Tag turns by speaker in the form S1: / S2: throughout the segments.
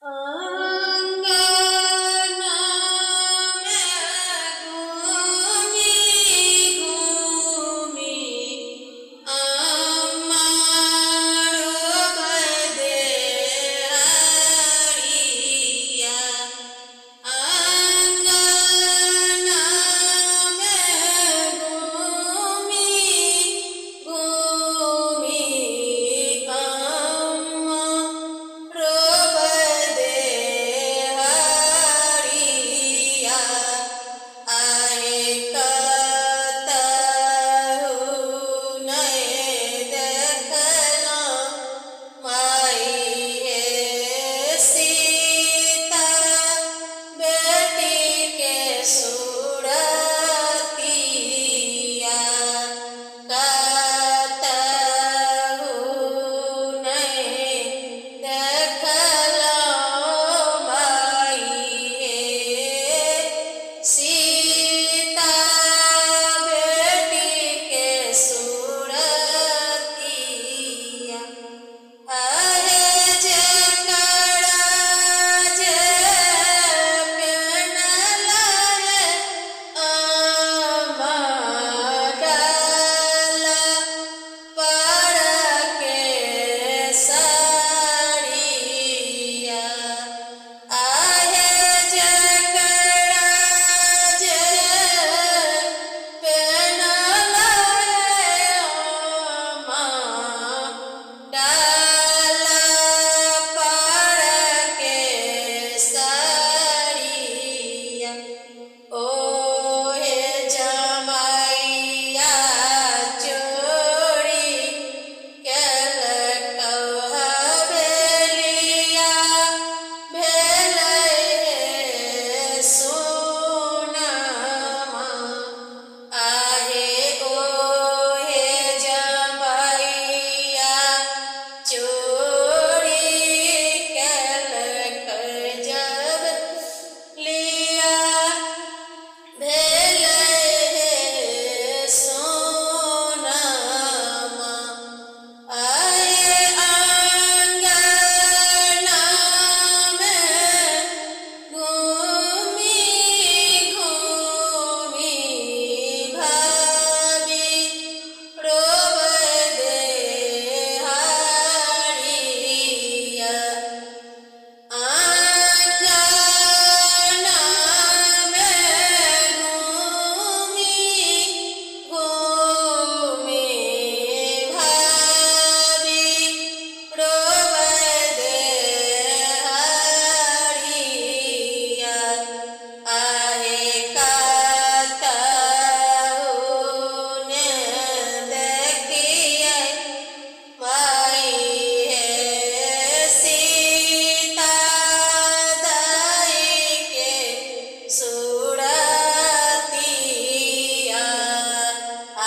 S1: आंगना में घूमी घूमी अम्मा रोबै देहरिया। आंगना में घूमी घूमी अम्मा रोबै देहरिया। आहे कतहु नहि देखलहुँ माइ हे, सीता बेटीके सुरतिया। कतहु नहि देखलहुँ माइ हे, सीता बेटीके सुरतिया। अरे जकरा जे पेन्हल है अम्मा डाला पर के साड़िया। आहे जकरा जे पेन्हल है अम्मा डाला पर के साड़िया, ओहे जमैया चोरी केलकौ हवेलिया, भेलै हे सोनमा। आहे ओहे जमैया चोरी केलकै जबलिया, भेलै हे सोनमा। आहे आंगना में घूमी घूमी भाभी रोबै देहरिया। आंगना में घूमी घूमी भाभी रोबै देहरिया। आहे कतहु ने देखियै माइ हे, सीता दाइके सुरतिया।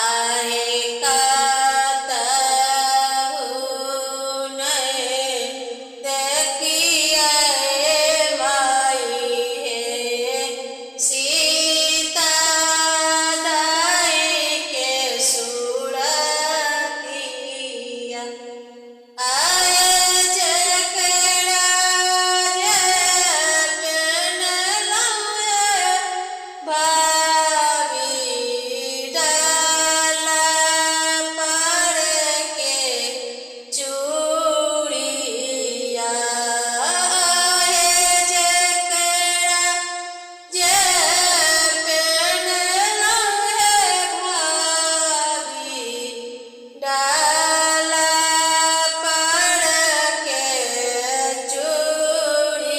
S1: आहे कतहु नहि देखियै माइ हे, सीता दाइके सुरतिया। आए जकरा जे पेन्हलहुँ भाभी डाला पर के चूड़िया। आहे जकरा जे पेन्हलहुँ भाभी डाला पर के चूड़िया,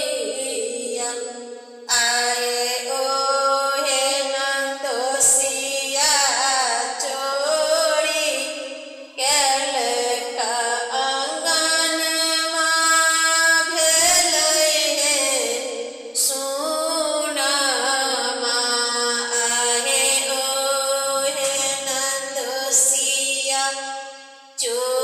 S1: आहे ओहे नंदोसिया चोरी केलका अंगनमा, भेलै हे सोनमा। आहे ओहे नंदोसिया चोरी